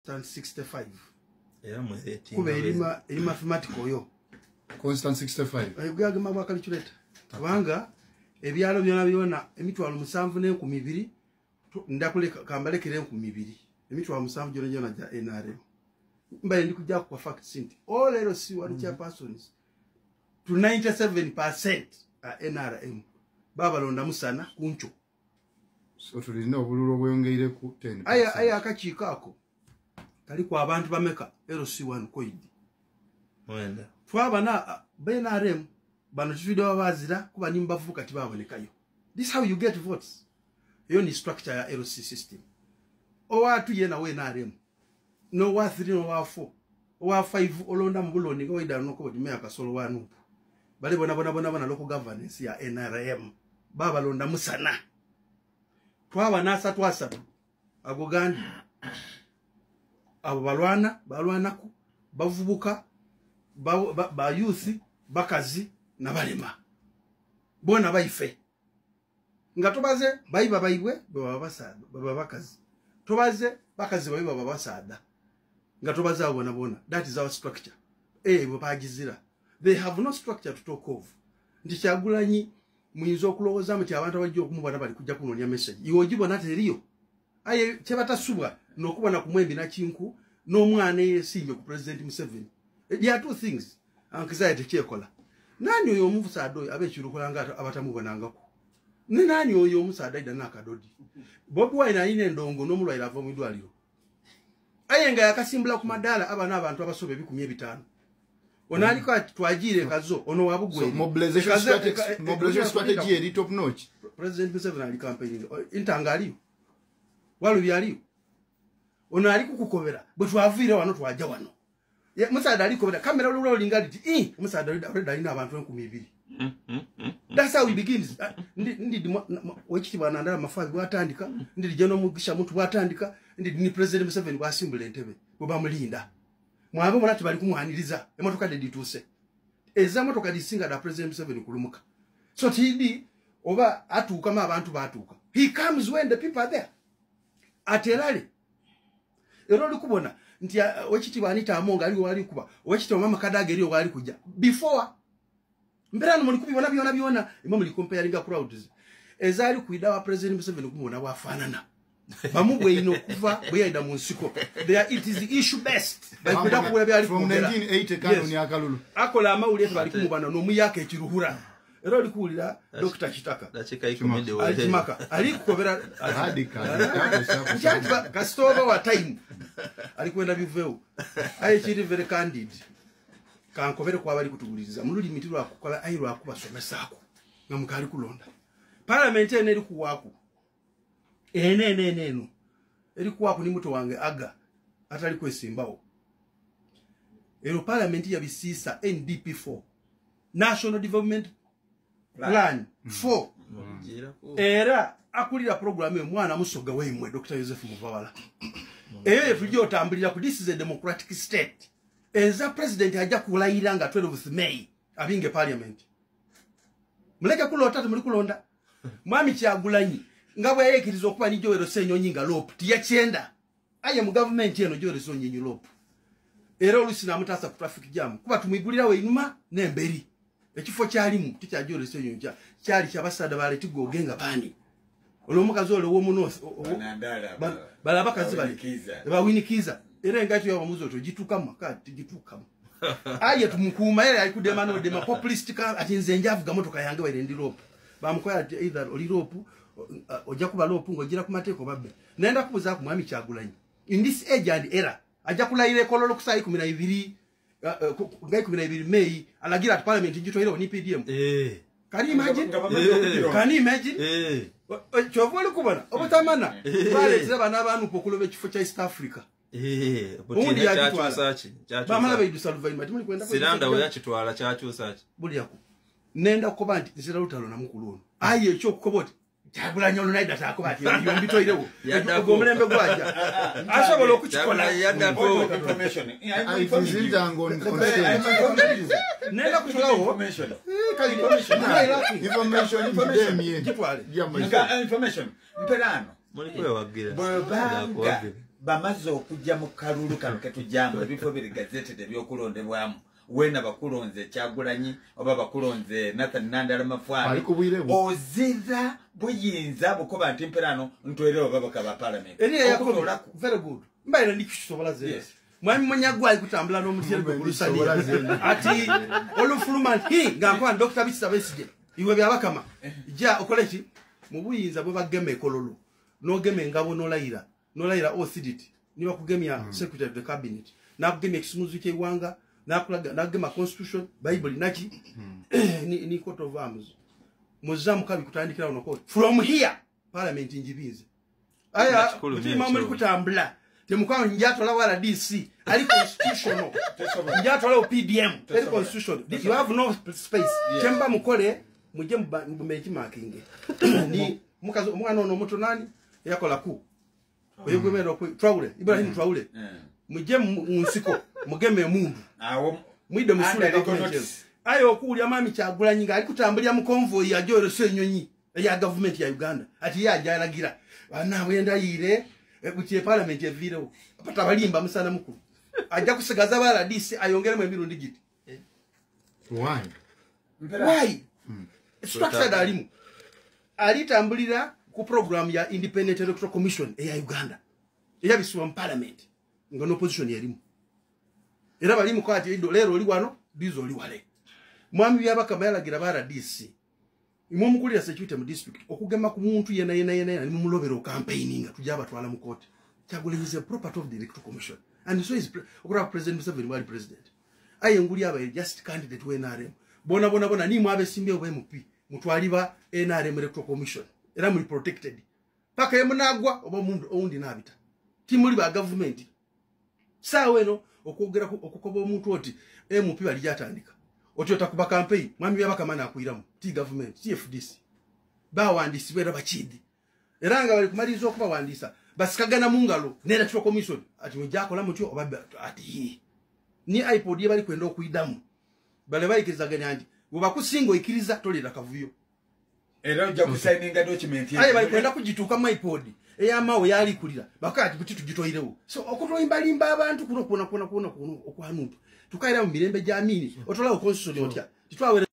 65. Era mwete. Kuba eri mathematical yo. Constant 65. Gwagema bwa calculator. Kubanga ebyalo byona byona emitwalo 7,200 ndakuleka kambalekere 2,000. Emitwalo 7 gyona gyona ja NRM. Mbaye ndi kujja kwa facts nti all LC1 chairpersons to 97% are NRM. Babalonda musana kuncho. So tulina obululu obweyongeire ku 10%. Aya akakiiko ako kaliko abantu bameka LC1 koidi. Mwenda. Twaba na BNRM bano tufido bazira kuba nimbavuka tibabonekayo. This how you get votes. Eyo ni structure ya LC system. Owa 2 ye na we NRM. No wa 3 no wa 4. Owa 5 olonda mbulondi ngo ida noko dimea kasolo wa nupu. Bali bona bona bona bona local governance ya NRM. Baba londa musana. Twaba nasa twasatu. Ago gandi. Abo balwana, balwanaku, bavubuka, ba youth, bakazi na balema. Bona baife. Nga tobaze baiba baibwe baba basada, baba bakazi. Tobaze bakazi baiba baba basada. Nga tobaze abo bona bona. That is our structure. Bapagizira. They have no structure to talk of. Nti Kyagulanyi muyinza okulowooza nti abantu abajja okumubona bali kujja kunoonya message. Iwe ogibona teriyo. Aye kyebatasubwa n'okubona ku mwembi nakinku n'omwana eyeesiimye ku President Museveni. There are two things. Anxiety kyekola. Nani oyo omusaadha oyo ab'ekirukola nga abatamubonangako? Ne nani oyo omusaadha aida n'akadodi? Bobi Wine alina endongo n'omulwaire ava mu ddwaliro. Aye nga yakasimbula ku madaala aba n'abantu abasoba 5,000. Ono aliko twagire kazo ono wabugwe. So mobilization strategy eri top notch. President Museveni ali campaigning. Intanga aliyo. Walubi aliyo. Ono ali kukukobera bwe twaviire wano twajja wano. Musaada alikobera kamera rolling aliti musaada already alina abantu 2,000. That's how he begins. Ndi wekitibwa Nandala Mafabi bwatandika, ndi General Mugisha Muntu bwatandika, ndi ni President Museveni bwasimbula entebe bwe bamulinda. Mwabe mwana tibali kumwaniriza emotoka dedituse. Eza motoka disinga da President Museveni kulumuka. So TD oba atuuka ma abantu batuuka. He comes when the people are there. Atelale. Era oli kubona nti wekitibwa Anita Among ali wali kuba, wekitibwa Mama Kadaga eri wali kujja. Before mbera muli kubibona byona byona imwe muli comparing crowds. Ezali kuida wa President Museveni kumubona wafanana. Bamubwe ino kuva bwe yaida mu nsiko. There it is the issue best. Baikuda kubula byali from 1980 kanoni yes. Akalulu. Akola amawulire bali kumubana n'omuyaka ekiruhura. Era oli kuwulira Dr. Kitaka. Kimaka. Ali kukobera hadika. Kasitoba wa time. Ali kwenda bivewo. Aye kiri very candid. Kankobere kwa bali kutuguliriza. Mululi mitirwa kukola ayi lwa kubasomesaako. Nga mukali kulonda. Parliament ene eri kuwaku. Ene. Eri kuwaku ni muto wange aga atali kwesimbawo. Ero parliament ya bisisa NDP4. National Development Plan 4. Era akulira program mwana musoga weimwe Dr. Joseph Muvawala. Eyo tujja otambulira ku this is a democratic state. Eza president ajja kulayira nga 12th May abinge parliament. Muleke kulota tumuli kulonda. Mwami Kyagulanyi nga bwe yayekiriza okuba ni Joel Ssenyonyi nga LOP tiyakyenda. Aye mu government eno Joel Ssenyonyi LOP. Era olusi namutaasa ku traffic jam kuba tumwigulirawo einuma n'emberi. Ekifo kyalimu tikya Joel Ssenyonyi kyali kyabasada bale tigogenga bani. Olwo omukazi olwo w'omu bala abakazi bali bawinikiza era engaito y'abamuzi otwo gituukamu kati tigituukamu. Aye tumukuuma era ali kudema n'odema populist ati nze njavuga motoka yange waire ndi LOP. Bamukoya ati either oli LOP ojja kuba LOP ng'ogira ku mateeka obabbe. Nenda kubuuzaako Mwami Kyagulanyi. In this age and era ajja kulayira ekololo ku ssaawa 12 nga 12 May alagira ati parliament gitwairewo ni PDM. Can you imagine? Can you imagine? Kyova oli kubona obutamana baleetera bano abanupa okuloba ekifo kya East Africa. Obundi yakitwala. Bamala beidusa luvannyuma timuli kwenda Siranda we yakitwala kyakyusa ki? Bulyaku. Nenda kukoba nti nzira lutalo na mukulu ono. Aye ekyokukoba oti Kyagulanyi olunaida takoba ati ebyo mbitoirewo. Ogwo omulembe gwajja. Asobola okukikola. Nenda kutulawo. Information. Mperano. Bwebanga Bamaze okujja mu kalulu kano ketujjamu ebifo biri gazetted ebyokulondebwamu. Wena bakulonze Kyagulanyi oba bakulonze Nathan Nandala Mafwali. Ozira buyinza bukoba nti mperano ntwere obabaka ba parliament. Very good. Mbaire ndikusobola zero. Mwami Munyagwa ali kutambula n'omutyere gwe kulusaniya. Ati olufuluma nti nga nkola Dr. Kizza Besigye iwe byabakama ja okole ki mu buyinza bwe bagema ekololo n'ogema engabo n'olayira n'olayira authority niba kugemya secretary of the cabinet n'akugemya ekisumuzi ky'eggwanga n'akulaga n'agema constitution Bible naki ni coat of arms muzamu kabi kutandikira ono court from here parliament njibinze aya mutima muri kutambula temukwa njatola wala DC ali constitutional njatola PDM ali constitution you have no space chemba mukole muje mbechi makinge ni mukazi omwana ono muto nani yakola ku oyo gwemera ku Traore Ibrahim Traore muje munsiko mugeme mundu awo mwide musule government ayo okulya mami Kyagulanyi nga ali kutambulira mu convoy ya Joel Ssenyonyi ya government ya Uganda ati yajalagira bana wenda yire butie parliament evirewo apata balimba musana mukulu ajja kusigaza bala DC ayongeremu emirundi giti why structured alimu alitambulira ku program ya Independent Electoral Commission eya Uganda eyabiswa mu parliament nga no position yalimu era balimu kwati lero oli wano bizo oli wale mwami byabakama yalagira bara DC imwe mukulira security mu district okugema ku muntu yena yena yena ni mulobero campaigning tujja batwala mu court. Kyagulanyi is a property of the Electoral Commission and so is okura President Museveni wali president aye nguli aba just candidate we NRM bona bona bona ni mwabe simbye oba MP mutwali ba NRM Electoral Commission era muli protected paka yemunagwa oba omuntu oundi nabita timuli ba government sawe no okwogera okukoba omuntu oti MP bali jatandika otyo takuba campaign mwami byabakama nakuiramu ti government TFDC bawandisi era bachidi era nga bali kumaliza okubawandisa basikagana mu ngalo ne Electoral Commission ati mujakola mutyo oba ati ni iPod ye bali kwenda okuidamu bale bayikirizaganya nti bwe ikiriza tolera kavuyo era ojja kusigninga document aye bali kwenda kugituuka mu iPod eyamawo yali kulira bakati kuti tugitoirewo so okutoimbalimba abantu kuno kuno kuno kuno okwanupa tukaira mu mirembe gy'amini otolawo constitution otya titwawere.